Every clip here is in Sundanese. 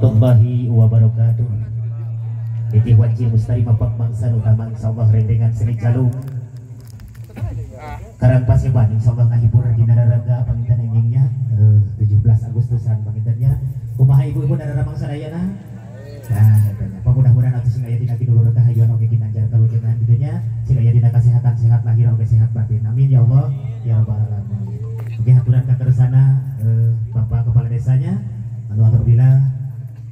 warahmatullahi wabarakatuh. Nitih wanci mustari mapak mangsa utama insyaallah rendengan seni calung Karang Paseban insyaallah ngahibur dina raraga panginten enjingnya 17 Agustusan pangintennya. Kumaha ibu-ibu darara mangsa dayana? Nah, eta nya. Mudah-mudahan atuh sing aya dina kidulur kahayuan oge ginanjar kalujengan kitu nya, sing aya dina kasehatan sehat lahir oge sehat batin. Amin ya Allah ya rabbal alamin. Oke, haturan ka kersana Bapak Kepala Desanya anu alhamdulillah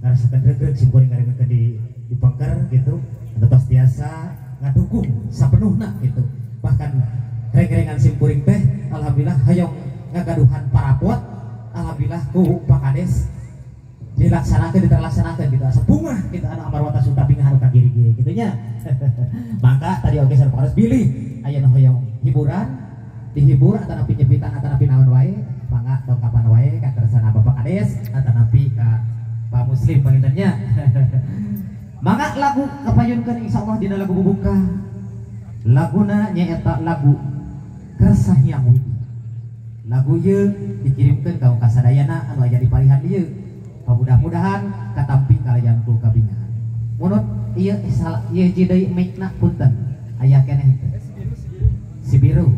ngarasakeun regreg simkuring ngarengekeun di pengker gitu, anu tos tiasa ngadukung sapenuhna gitu. Bahkan reng-rengan simkuring teh alhamdulillah hayong ngagaduhan parapot, alhamdulillah ku Pak Kades dilaksanakan, diterlaksanakan gitu, asa bungah gitu anu amarwata sunta bingah anu kagiri-giri gitu nya. Maka tadi oge sareng Pak Kades bilih aya nu hoyong hiburan, dihibur atanapi nyepitan atanapi naon wae, mangga dongkapan wae ka kersana Bapak Kades atanapi ka Pak Muslim pangintennya. Mangga lagu kapayunkeun insyaallah dina lagu bubuka. Laguna nyaeta lagu Kersa Hyang Widi. Lagu ieu dikirimkeun ka kasadayana anu aya di palihan ieu. Mudah-mudahan katampi kalayan ku kabingahan. Munut ieu salah ieu hiji deui micna punten aya keneh teh. Si biru,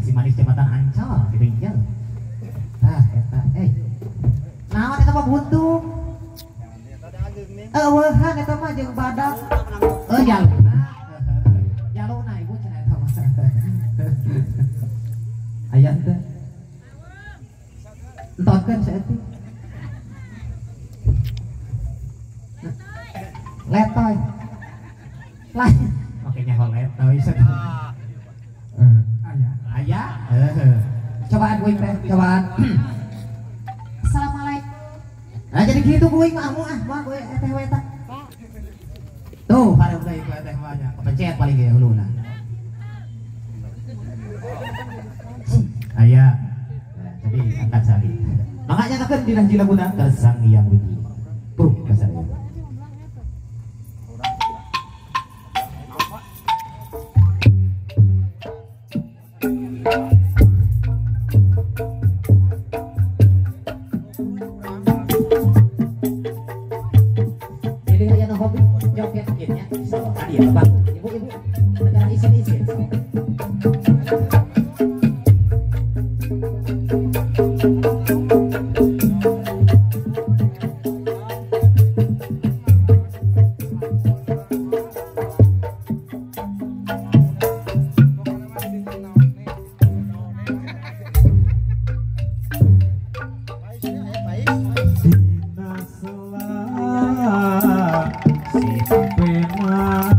si manis jembatan Ancol gitu nya. Tah eta eh. Naon eta mah buntung? Eueuhan eta mah jeung badak. Jaluna. Jaluna ibu cenah eta mah. Aya teh. Entotkeun saeutik. Letoy. Lah, oke nyaho letoy. Aya. Aya. Cobaan kuing teh, cobaan. Assalamualaikum. Nah jadi gitu kuing mah amu ah, mah gue teh we eta. Tuh, hareup deui ku teh mah nya. Kepencet paling ge huluna. Aya. Nah, jadi angkat sali. Mangga nyatakeun dina hiji laguna Kersa Hyang Widi. Puh, kasarnya. Ibu-ibu, negara isin-isin. Dina sela si pema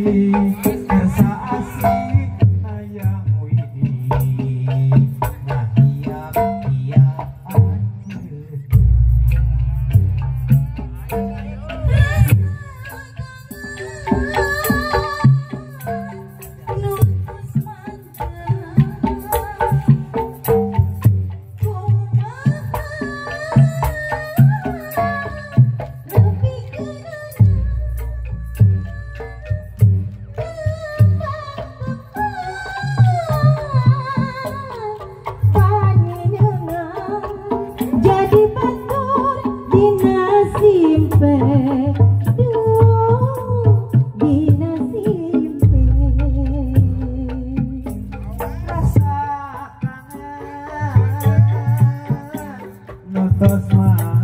Kersa asih hayang widi ngahiap-hiap anjeunna. Jadi batur dina simpe, dina simpe. Rasa kangen nutos manten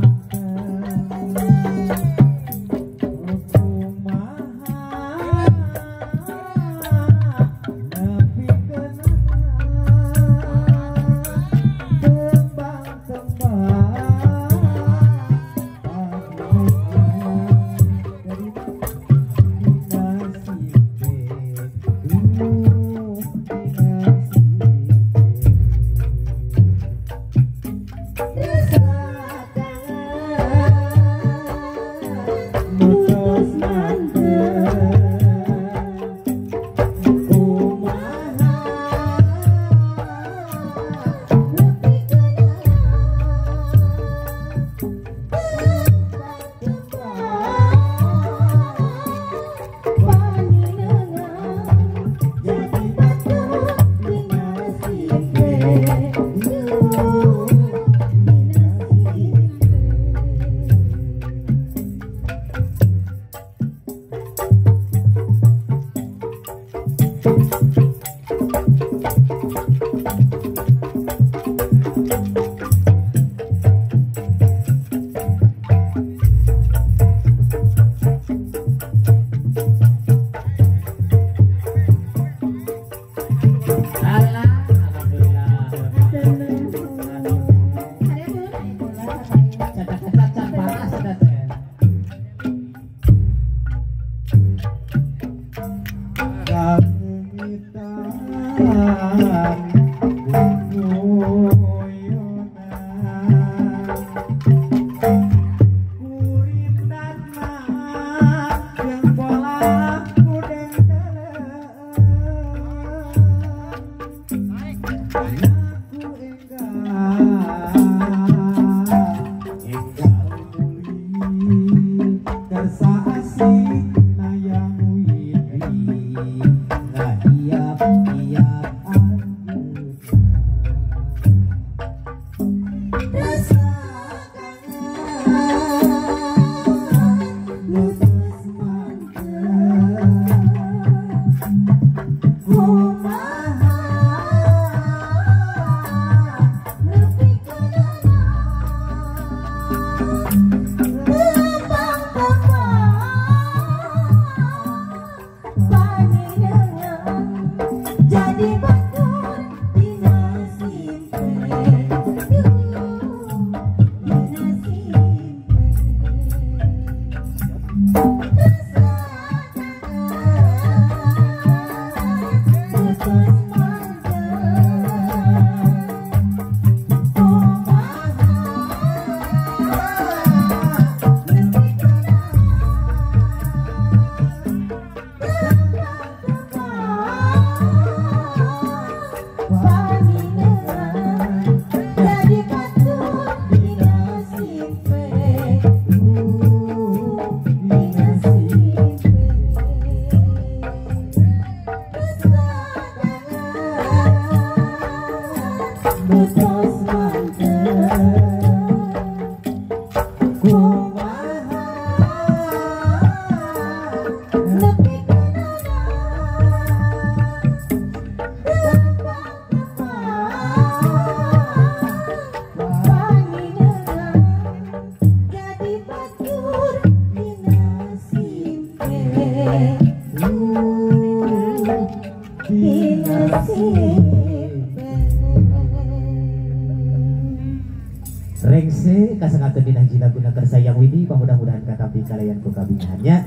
kumaha nepi Nutos manten kumaha nepi jadi batur dina simpe, dina simpe. Alah, alhamdulillah. Caca-caca panas eta teh. Kalengitan guguyonan kurindana jeung pola kudeng aku enggal enggal mulih kersa asih hayang widi Ngahiap-hiap anjeunna. Rasa kangen nutos manten kumaha nepi kana tembang-tembang panjenengan jadi batur dina simpe, dina simpe. Rasa kangen nutos manten kumaha nepi kana tembang-tembang jadi batur dina simpe, dina simpe. Rasa kangen nutos manten kumaha nepi kana tembang-tembang panjenengan jadi batur dina simpe, dina simpe. Rengse kasangakeun dina hiji laguna keur sayang Widi, mudah-mudahan katampi kalayan ku kabingahannya.